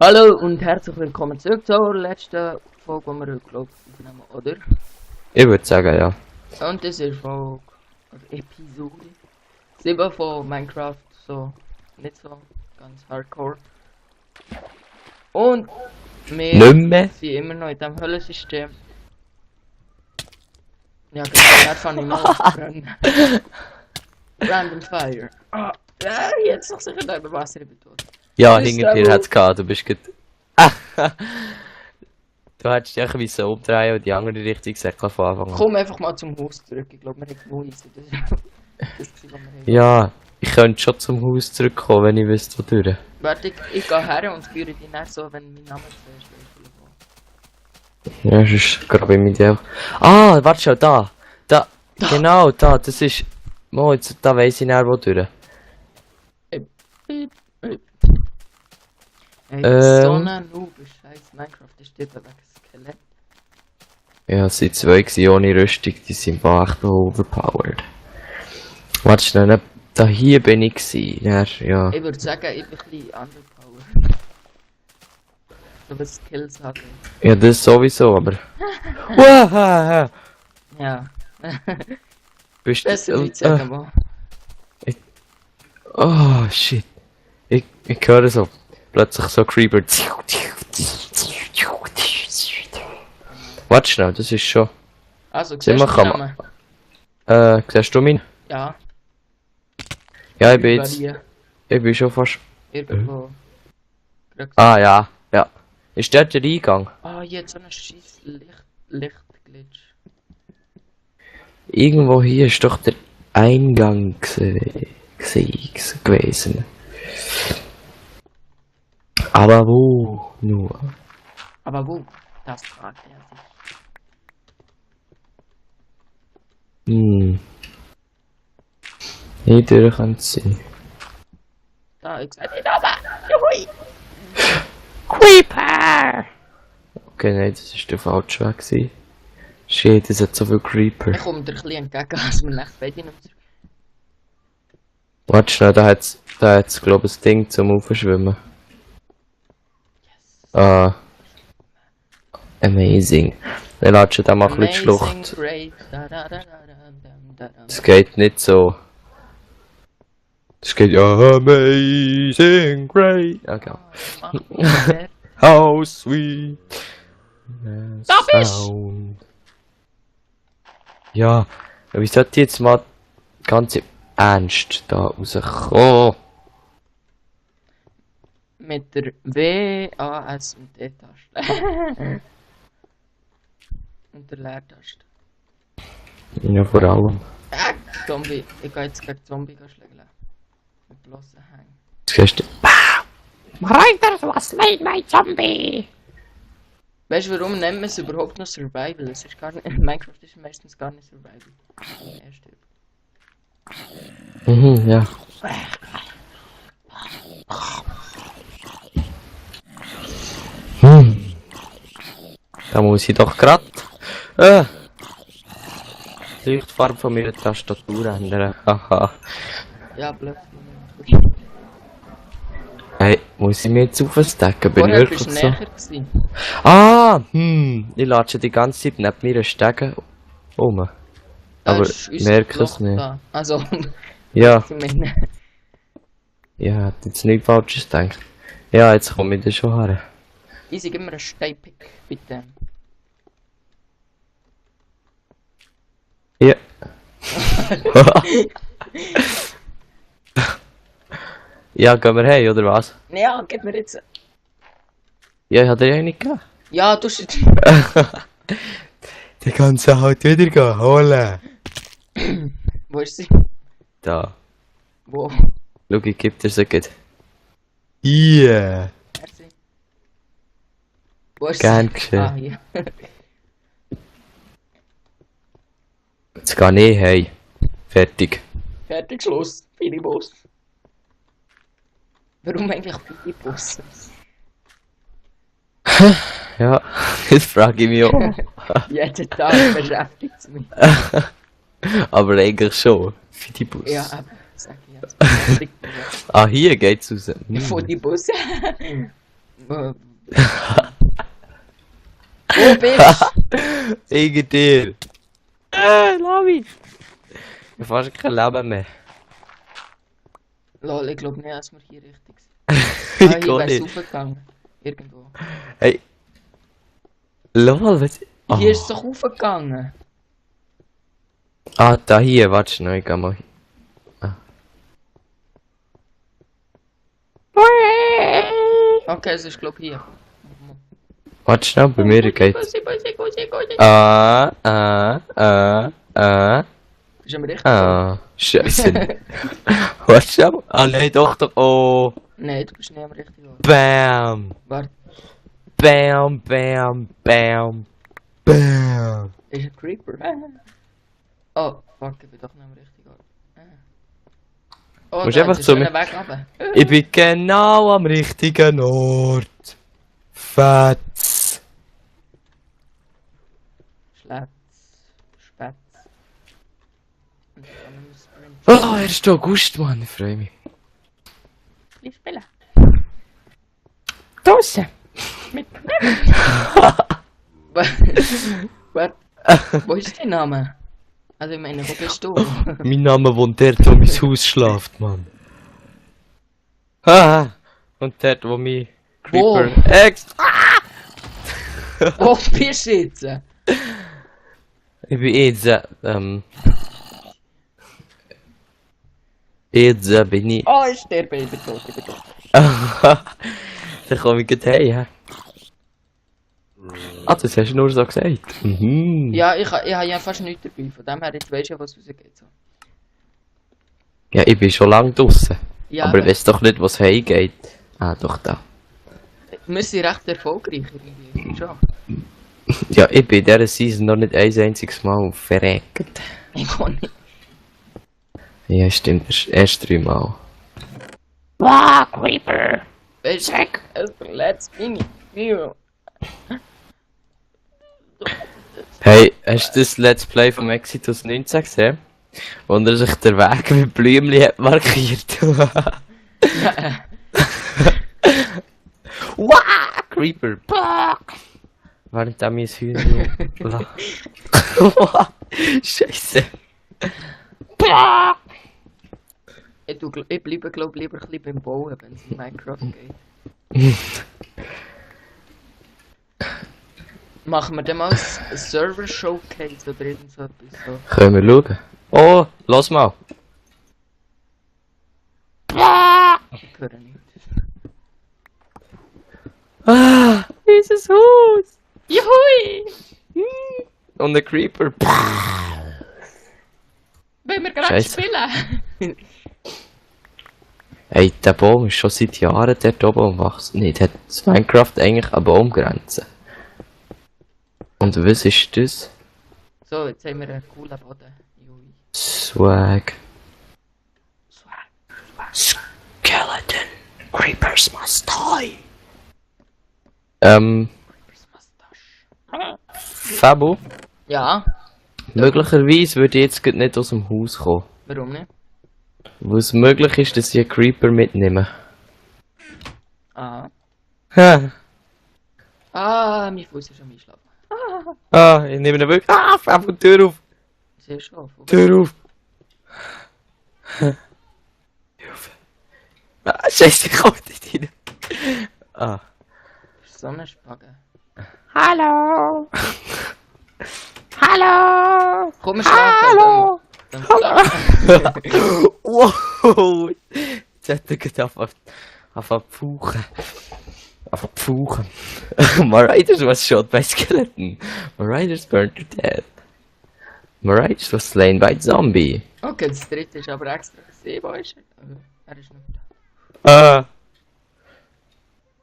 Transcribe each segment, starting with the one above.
Hallo und herzlich willkommen zurück zur letzten Folge, die wir heute, glaube ich, aufnehmen, oder? Ich würde sagen, ja. Und das ist Folge, oder Episode 7 von Minecraft, so nicht so ganz hardcore. Und wir sind immer noch in diesem Höllensystem. Ja genau, da fange ich mal an zu brennen. Random Fire. Ah, jetzt noch sicher da über Wasser, ich bin tot. Ja, hinter dir hat's gehabt, du bist gut. Du hättest dich ein bisschen umdrehen und die andere Richtung säckeln von Anfang an. Komm einfach mal zum Haus zurück, ich glaube, wir haben genug Eisen. Das ist was wir haben. Ja, ich könnte schon zum Haus zurückkommen, wenn ich wüsste, wodurch. Warte, ich gehe her und führe dich nach so, wenn mein Name zuerst ist. Ja, das ist gerade bei mir der. Ah, warte schon, da! Genau, da, das ist. Oh, jetzt, da weiss ich nicht, wodurch. Ey, so ein Noob, scheiß Minecraft, das steht da wegen Skelett. Ja, es waren zwei ohne Rüstung, die sind echt overpowered. Warte schnell, da hier bin ich gewesen, ja. Ich würde sagen, ich bin ein bisschen underpowered. So was Skills habe. Ja, das sowieso, aber... Wow, ja. Bist Besser nicht sagen, mal. Oh, shit. Ich höre so, plötzlich so Creeeeper. Warte schnell, das ist schon... Also, siehst du den Namen? Siehst du meinen? Ja. Ja, ich bin jetzt... Ich bin schon fast... Irgendwo. Ah, ja. Ist dort der Eingang? Ah, jetzt so ein scheiß Lichtglitch. Irgendwo hier ist doch der Eingang gewesen. Aber wo nur? Aber wo? Das fragt er sich. Hier durch kann es sein. Da, ich sag nicht oben! Juhui! Creeeper! Okay, nein, das war der falsche Weg gewesen. Shit, es hat so viel Creeeper. Ich komme dir ein bisschen entgegen, als wir nicht beide noch zurück. Warte schnell, da hat's glaub ich, ein Ding zum Aufschwimmen. Yes. Ah. Amazing. Dann latscht da mal ein bisschen die Schlucht. Das geht nicht so. Das geht ja amazing great. Okay. How sweet. Sound. Ja, aber ich sollte jetzt mal ganz im Ernst da rauskommen. Mit der W, A, S und D-Taste. Und der Leertaste. Ja, vor allem. Zombie. Ich gehe jetzt gegen Zombie schlägeln. Mit bloßen Hängen. Das gehst du. Reiter, was leid mein Zombie? Weißt du, warum nennt man es überhaupt noch Survival? Es ist gar nicht, Minecraft ist meistens gar nicht Survival. Ja. Da muss ich doch grad die Lichtfarbe von meiner Tastatur ändern. Haha. Ja, blöd. Hey, muss ich mir jetzt aufstecken? Bin ich Vorher wirklich bist du so? näher gewesen. Ah, ich latsche die ganze Zeit neben mir Stegen um. Aber ich merke es nicht. Da. Also, Ja. ich meine. Ja, hat jetzt nichts Falsches gedacht. Ja, jetzt komme ich da schon her. Easy, gib mir einen Steinpick, bitte. Ja. Ja, gehen wir heim, oder was? Ja, gib mir jetzt. Ja, ich hatte ja nicht gegeben. Ja, du shit. Die kannst du halt wieder gehen, holen. Wo ist sie? Da. Wo? Schau, ich geb dir so gut. Yeah. Merci. Wo ist Gern sie? geschehen. Ah, hier. Jetzt gehe ich heim. Fertig. Fertig, Schluss. Filibus. Warum eigentlich Filibus? Ja, das frage ich mich auch. Jeden Tag beschäftigt es mich. Aber eigentlich schon. Fidibus. Ja, aber sag ich jetzt. Ah, hier geht's raus. Von die Busse. Wo bist du? Wegen dir. Lass mich. Ich habe fast kein Leben mehr. Lol, ich glaube nicht, dass wir hier richtig sind. Ich Hier kann wäre es nicht. raufgegangen. Irgendwo. Hey. Lol, was? Hier ist es doch raufgegangen. Ah, da hier, warte schnell, ich geh mal. Okay, es ist glaube hier. Warte schnell, bei mir geht's. Bist du am richtigen? Scheiße. Warte schnell. Ah, nein, doch. Oh. Nein, du bist nicht am richtigen Ort. Bam. Warte, Bam. ist ein Creeper. Oh, fuck, ich bin doch nicht am richtigen Ort. Oh, Musst da einfach ist zu ein mir- schöner Weg runter. Ich bin genau am richtigen Ort. Fetz. Schlätz. Spätz. Und dann muss Sprint. Oh, 1. August, Mann, ich freue mich. Ich spiele. Draussen. Wo ist dein Name? Also ich meine, wo bist du? Mein Name wohnt dort, wo mein Haus schläft, Mann. Und dort, wo mein Creeper... Wo bist du jetzt? Ich bin jetzt, jetzt bin ich... Oh, ich sterbe, ich bin tot. Dann komme ich gleich heim, hä? Ah, das hast du nur so gesagt. Mhm. Ja, ich habe ja fast nichts dabei, von dem her jetzt weisst du ja, was rausgeht. So. Ja, ich bin schon lange draussen. Ja, Aber ich weiß doch nicht, was heimgeht. Ah, doch da. wir sind recht erfolgreich irgendwie, schon. Ja, ich bin in dieser Season noch nicht ein einziges Mal verreckt. Ich kann nicht. Ja, stimmt, erst 3 Mal. Creeper! Weißt du, es verletzt mich nicht. Hey, hast du das Let's Play vom Exitus 19 gesehen? Wo er sich den Weg mit Blümchen hat markiert. Wow, Creeper! Während er mein Hühner... Scheiße! Ich bleibe glaub lieber ein bisschen beim Bauen, wenn es in Minecraft geht. Machen wir dann mal ein Server-Showcase oder irgend so etwas so. Können wir schauen? Oh, los mal! Ich höre nicht. Ah, unser Haus! Juhui! Und ein Creeper! Wollen wir gerade Scheiße. spielen? Hey, der Baum ist schon seit Jahren dort oben und wächst nicht. Hat das Minecraft eigentlich eine Baumgrenze? Und was ist das? So, jetzt haben wir einen coolen Boden. Juhui. Swag. Skeleton. Creepers must die. Fabu, Ja, möglicherweise würde ich jetzt grad nicht aus dem Haus kommen. warum nicht? Wo es möglich ist, dass ich einen Creeper mitnehme. Ah. Ha. Ah, mein Fuß ist am Einschlafen. Ah, ich nehme ihn wirklich. Ah, Fabu, Tür auf! Sehr schlafen. Tür auf! Hilfe! Ah, Scheiße, ich komm nicht rein. Ah. So eine Spagge. Hallo! Hallo! Komm, wir schlafen. Dann Wow! Jetzt hat er gerade angefangen zu fauchen. Angefangen zu fauchen. My riders was shot by skeleton. My riders burned to death. My riders was slain by zombie. Okay, das dritte ist aber extra gesehen. Wo ist er? Er ist nicht da.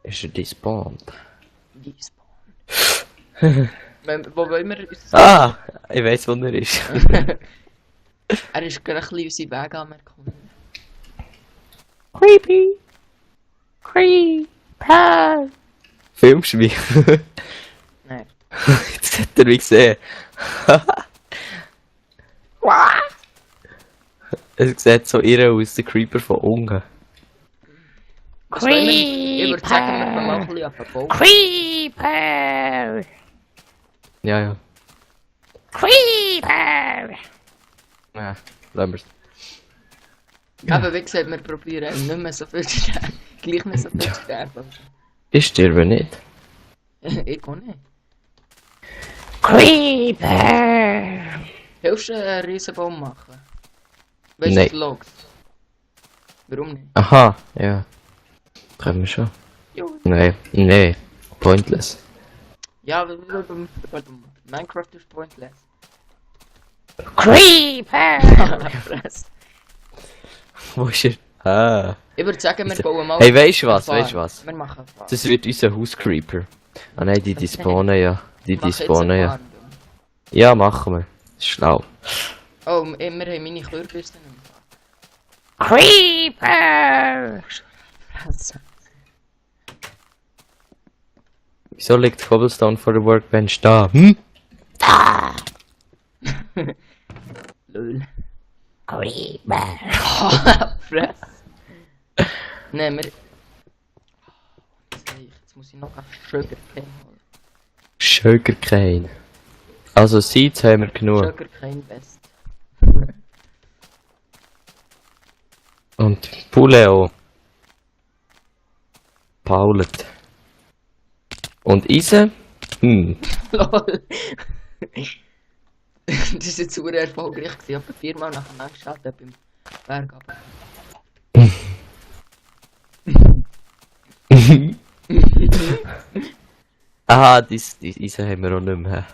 Ist er despawned? Despawn. Wo wollen wir uns... Ah! Ich weiss, wo er ist. Er ist gerade ein bisschen unsere Wege anerkannt. Creepy! Creeper! Filmst du mich? Nein. Jetzt hat er mich gesehen. Es sieht so irre aus, der Creeper von unten. Ich würde sagen, wir fangen mal ein bisschen an Bauen. Creeeeper! Ja, ja. Creeeeper! Ja, lassen wir's. Aber wie gesagt, wir probieren nicht mehr so viel zu sterben. Gleich nicht so viel zu sterben. Ich sterbe nicht. Ich auch nicht. Creeeeper! Hilfst du einen Riesenbaum machen? Weißt Nein. du, Logs? Warum nicht? Aha, ja. Können wir schon. Jo. Nein, nee. Pointless. Ja, Minecraft ist pointless. Creeeeper! Fress. Wo ist er? Ah. Ich würde sagen, wir bauen mal. Hey, weißt du was? eine Weißt du Farm. was? Wir machen eine Farm. Das wird unser Hauscreeper. Ah nein, die spawnen ja. Die Mach jetzt spawnen eine ja. Farm. Ja, machen wir. Das ist schlau. Oh, wir haben meine Kürbisse nicht Creeeeper! Fresse. Wieso liegt Cobblestone vor der Workbench da? Hm? Da! Lol. Creeeeper! Fress. Nein, wir... Jetzt muss ich noch einen Sugarcane holen. Sugarcane. Also Seeds haben wir genug. Sugarcane best. Und Poulet auch. Paulet. Und Eisen? Hm. Lol. Das ist jetzt super erfolgreich gewesen, aber 4-mal nacheinander geschaut beim Berg aber. Ah, die Eisen haben wir auch nicht mehr.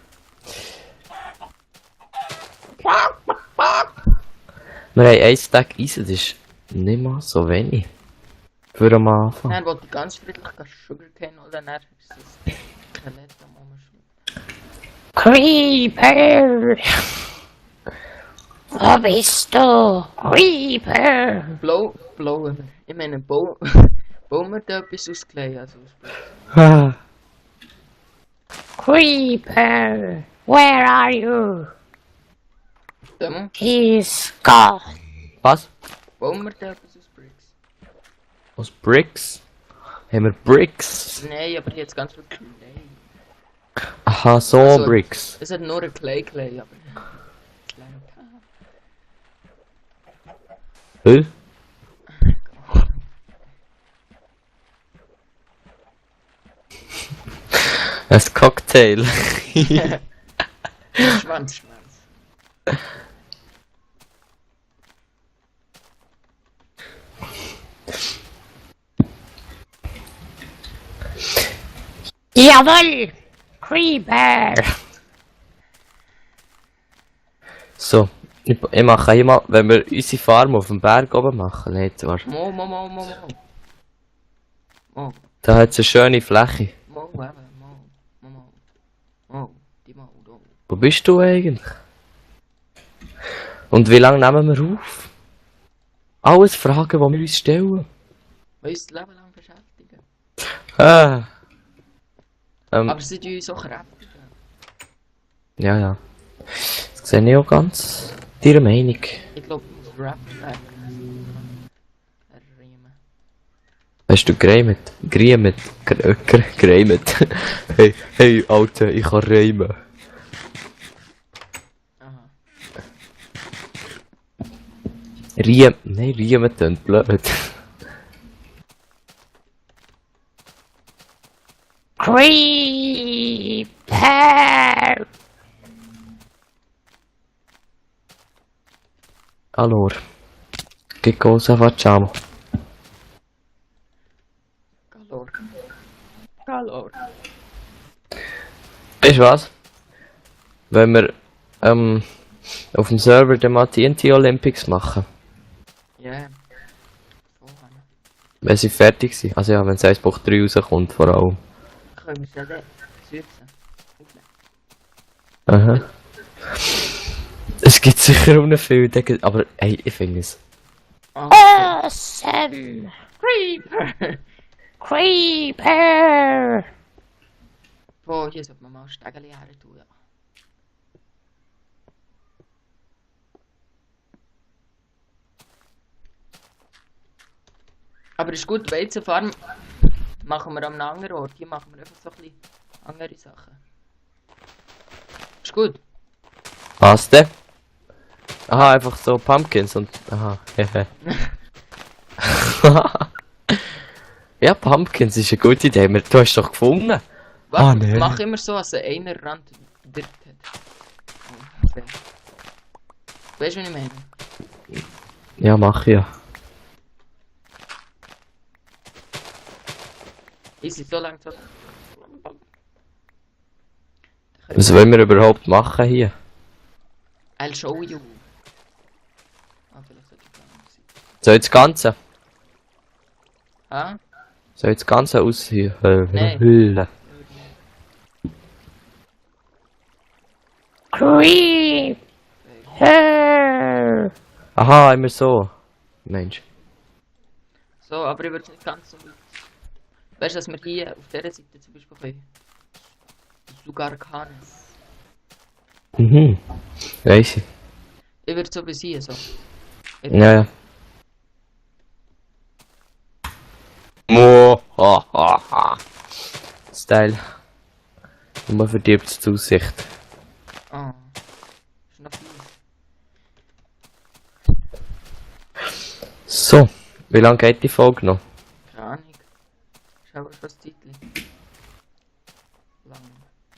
Wir haben 1 Stack Eisen, das ist nicht mal so wenig. Für am Anfang. Dann wollte ich ganz friedlich Sugarcane oder dann ist das Skelett am Umschwimmen. Creeeeper! Wo bist du? Creeeeper! Blauen wir. Ich meine, bauen wir da etwas ausgelegt, also Ah. Creeeeper! Where are you? Demo, He's gone. Was? bauen wir da etwas aus Bricks? Aus Bricks? Haben wir Bricks? Nein, aber jetzt ganz viel Clay. Aha, so Also, Bricks. Es hat nur ein Clay, aber... Hä? Ein Cocktail. Schwanz. Jawohl! Creeeeper! So, ich mache einmal, wenn wir unsere Farm auf dem Berg oben machen, nicht wahr? Mo. Da hat es eine schöne Fläche. Mo, die Mo, da. Wo bist du eigentlich? Und wie lange nehmen wir auf? Alles Fragen, die wir uns stellen. Wir uns das Leben lang beschäftigen. Ah. Aber sie tun uns auch kräftig. Ja, ja. Das sehe ich auch ganz deiner Meinung. Ich glaube, ich muss Rap riemen. Hast du gereimt? Gereimt? Hey, Alter, ich kann reimen. Aha. Nein, riemen tönt blöd. Creeeeper! Allora, che cosa facciamo? Calor. Weißt du was? Wenn wir auf dem Server den mal TNT Olympics machen, Ja. wenn sie fertig sind. Also ja, wenn es 1.3 rauskommt vor allem. Können wir es dann süßen? Aha. Es gibt sicher auch noch viel, aber hey, ich finde es. Awesome! Creeper! Creeeeper! Oh, hier sollte man mal Stegeli her tun, ja. Aber ist gut, Weizenfarm machen wir am anderen Ort. Hier machen wir einfach so ein bisschen andere Sachen. Ist gut. Was denn? Aha, einfach so Pumpkins und... Aha, hehe. Ja, Pumpkins ist eine gute Idee. Du hast doch gefunden. Warte, nee. mach immer so, als einer Rand dirt hat. Okay. Weißt du, was ich meine? Ja, mach ich ja. Easy, so lang so. Was wollen wir überhaupt machen hier? I'll show you. Ah, vielleicht sollte ich gar nicht sein. Soll das Ganze? Ah? Soll das Ganze aussehen? Nein. Hüllen. Creeeeper. Aha, immer so. Mensch. So, aber ich würde es nicht ganz so weit. Weißt du, dass wir hier auf dieser Seite zum Beispiel können? Sogar kann. Mhm. Weiss ich. Ich würde so bis hier so. Ja, ja. Mo, ha, ha, ha. Style. Nur verdirbt die Aussicht. Ah. Ist noch viel. So, wie lange geht die Folge noch? Keine Ahnung. Schau mal, was Titel. Lang.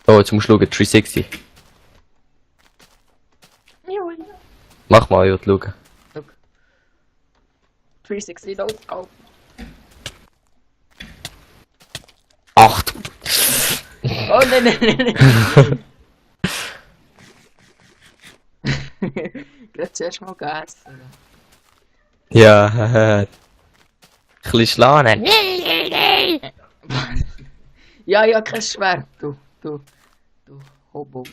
Oh, jetzt musst du schauen, 360. Jui. Mach mal, ja, schauen. Look. 360 ausgehauen. Achtung! Oh nein, nein, nein, nein. Gerade zuerst mal Gas. Ja, haha. Bisschen schlagen. Ja, ja, kein Schwert, du Hobo.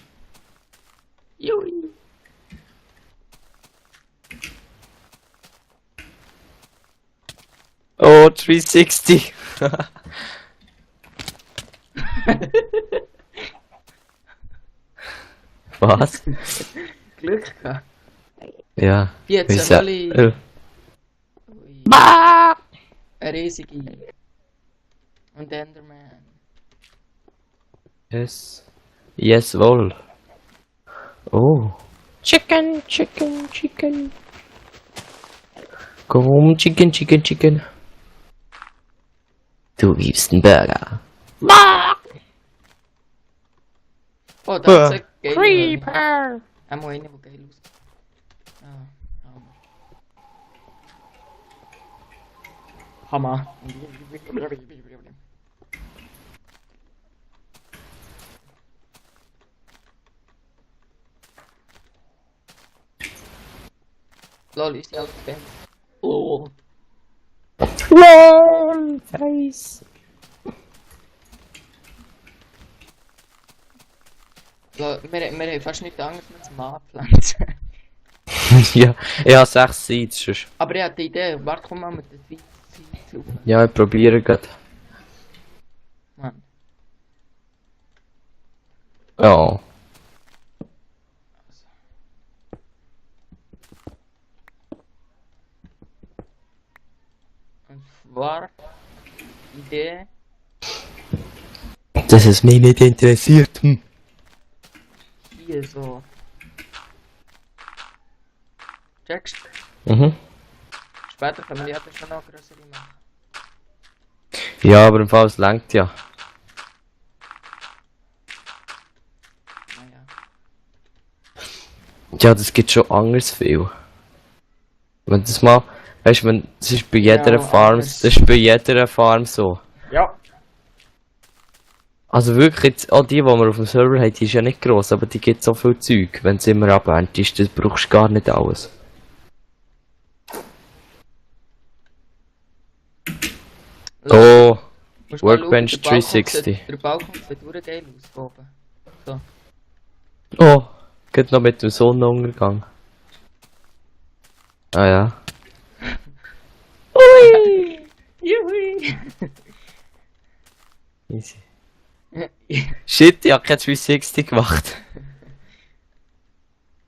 Jui. Oh, 360. Was? Glück gehabt. Ja. Jetzt Wieso? alle. Ui. Bah. Eine riesige. Und Enderman. Yes. Yes, wohl. Oh. Chicken, chicken, chicken. Komm, Chicken, Chicken, Chicken. Du liebst einen Burger. Bah. Oh, da ist ein geil. Creeper. Einmal eine, die geil aussieht. Hammer. Lol, ist ja okay. Oh. LOL. Face. Lol, wir haben fast nicht Angst mit dem Anpflanzen. Ja, ich habe 6 Seeds schon. Aber ich hatte die Idee, warte, komm mal mit der Seite zu. Ja, ich probiere gerade. Mann. Ja. Und zwar, Idee, Dass es mich nicht interessiert. Hm. hier so. Checkst? Mhm. Später können wir die schon noch größere machen. Ja, aber im Fall es langt ja. Naja. Ja, das gibt schon anders viel. Wenn das mal, weißt du, wenn das ist bei jeder Ja, Farm, anders. das ist bei jeder Farm so. Ja. Also wirklich, jetzt, auch die wir auf dem Server haben, die ist ja nicht gross, aber die gibt so viel Zeug. Wenn es immer abhängt ist, das brauchst du gar nicht alles. Oh, Musst mal Workbench schauen, der Balkon 360. sieht- Der Balkon sieht wirklich geil aus von oben. So. Oh, geht noch mit dem Sonnenuntergang. Ah ja. Ui! Juhui! Easy. Shit, ich hab kein 360 gemacht.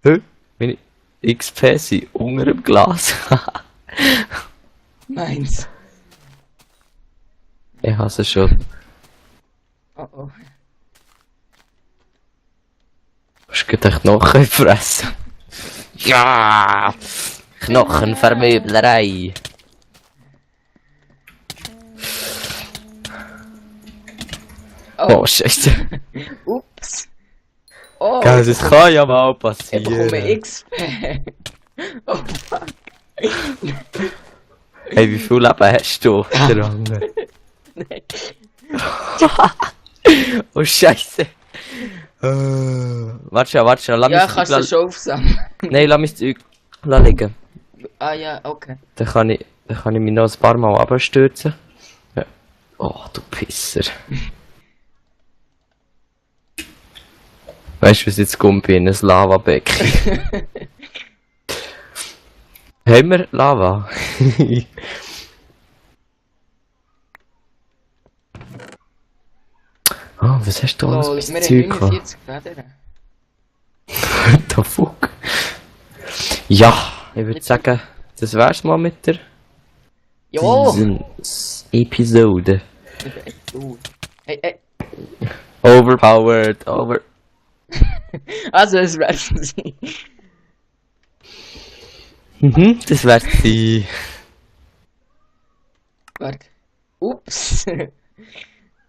Hä? Meine XP sind unter dem Glas. Meins. Ich hasse schon. Oh oh. Hast du den Knochen fressen? Ja! Knochenvermöblerei! Oh, Scheiße. Ups. Oh, Gell, das kann ja mal ich bekomme passieren. XP. Oh fuck. Hey, wie viel Leben hast du? Der Angel? Nein. Oh, Scheiße. Warte schon, lass Ja, mich kannst du schon aufsammeln. Nein, lass mich das Zeug liegen. Ah ja, okay. Dann kann ich mich noch ein paar Mal abstürzen. Ja. Oh, du Pisser. Weißt du, was jetzt kommt in ein Lavabecken? Haben wir Lava? Oh, was hast du alles So, bis wir haben Zeug gehabt? 49 Federn. What the fuck? Ja, ich würde sagen, das wär's mal mit der Jo! Episode. Hey, hey. Overpowered, Also, es wär's sie. das wär's sie. Warte. Ups.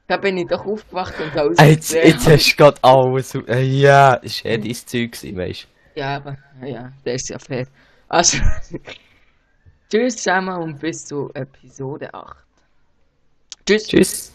Da bin ich doch aufgewacht und alles Jetzt gesehen. hast du gerade alles. Ja, das war eh dein Zeug, weißt Ja, aber, ja, das ist ja fair. Also, tschüss zusammen und bis zu Episode 8. Tschüss. du. Tschüss.